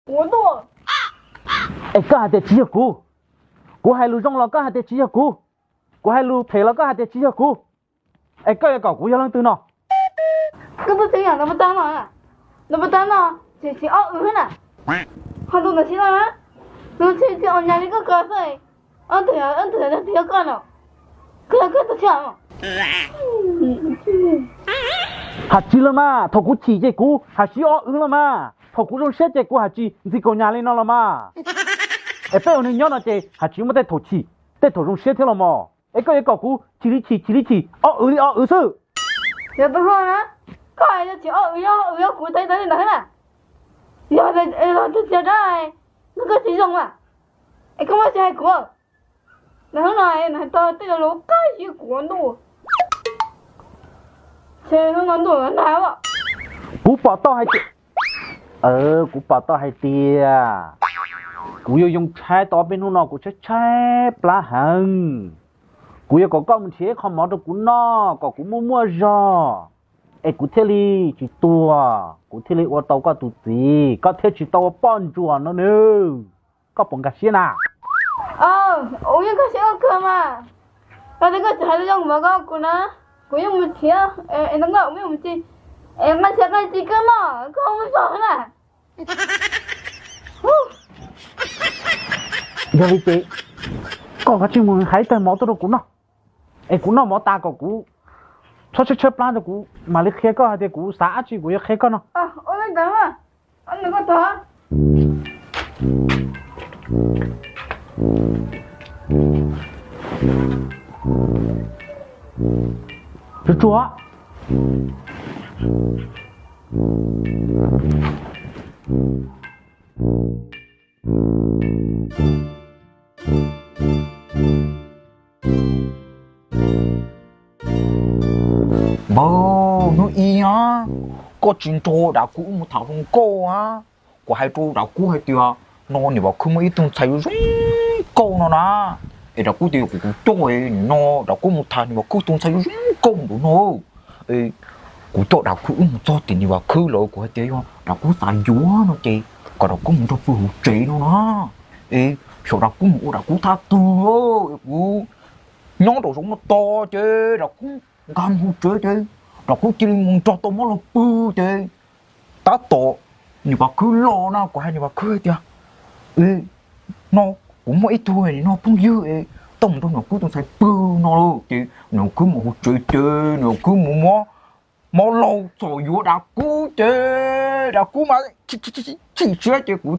kuv tuaj. Es koj hais tias tsis yog kuv, kuv hais lus zoo los koj hais tias tsis yog kuv, kuv hais lus phem los koj hais tias tsis yog kuv. Es koj yuav kom kuv yog leej twg no? Koj tuaj tsev yam no puas tau no, no puas tau no, tsis tsis ob wb na. Ho tus ntawd tsis no na, tus tsis tsis ua nyas li koj ko xwb. Ob tug ob tug yog koj no, koj yog koj tus tsis. Hais tsis los mas, thaum kuv chim ces kuv hais tsis ob wb los mas, thaum kuv zoo siab ces kuv hais tsis ntxi kaus nyas li no los mas. Es peb ua neeg nyob no ces hais tsis muaj tej thaum chim, tej thaum zoo siab thiab los mas. Es koj yuav kom kuv chim li chim, chim li chim, ob wb li ob wb xwb. Yog tus no na, koj hais tias tsis ob wb, ob wb yog kuv tau tau li ntawd na. Yog tus tsis rab, koj tsis zoo a, es koj muaj tsis hais kuv. Ntawm hnub no nws hais tau tej lus qab zib kuv ntuj. Ces hnub no ntuj nag. Kuv pom tau hais tias, kuv pom tau hais tias kuv yuav yoo tshaib tau ob peb hnub no, kuv tshaib tshaib plab heev. Kuv yuav kom koj mus nrhiav ib qho mov rau kuv noj kom kuv muaj muaj zog, es kuv thiaj li tsis tuag, kuv thiaj li ua tau koj tus txiv, koj thiaj tsis tau ua poj ntsuam no nawb. Koj puas nkag siab na? Kuv yeej nkag siab ua kawg mas. Yog tias koj tsis hais lus zoo mas koj kuv na, kuv yeej mus nrhiav es ntawm koj kuv yeej mus tsis, es nqa tsis nqa tsis kawg mas koj mus zog na. Yog li ces koj kav tsij mus hais ib tag mov tuaj rau kuv noj, es kuv noj mov tas kom kuv txhob tshaib tshaib plab rau kuv mam li qhia koj hais tias kuv xav dab tsi kuv yuav qhia koj no. Ua li ntawd, ua li koj tau. Tsuag tsuag. Npawg, hnub ib a, koj tsis nrog Dav Kub wb mus tham hluas nkauj a. Kuv hais rau Dav Kub hais tias no niam Vam Khwb muaj ib tug ntxhais zoo zoo nkauj no na. Es Dav Kub tias kom kuv coj no Dav Kub mus tham niam Vam Khwb tus ntxhais zoo zoo nkauj ntawd no. Kuv coj Dav Kub wb mus txog tim niam Vam Khwb lawm, kuv hais tias yog Dav Kub xav yuav no ces kom Dav Kub mus nrog pw hauv tsev no na. Es xyov Dav Kub mus ua Dav Kub thab tug, kuv nyob rau zoov no tos ces Dav Kub nkag mus hauv tsev ces Dav Kub cia li mus nrog tau mob los pw ces tab tom niam Vam Khwb los na, kuv hais niam Vam Khwb tias no kuv muaj ib tug no phooj ywg es tau mus nrog niam Vam Khwb tus ntxhais pw no lawm ces niam Vam Khwb mus hauv tsev ces niam Vam Khwb mus muab mob laug txom yuav Dav Kub ces Dav Kub mas chim chim chim chim siab ces kuv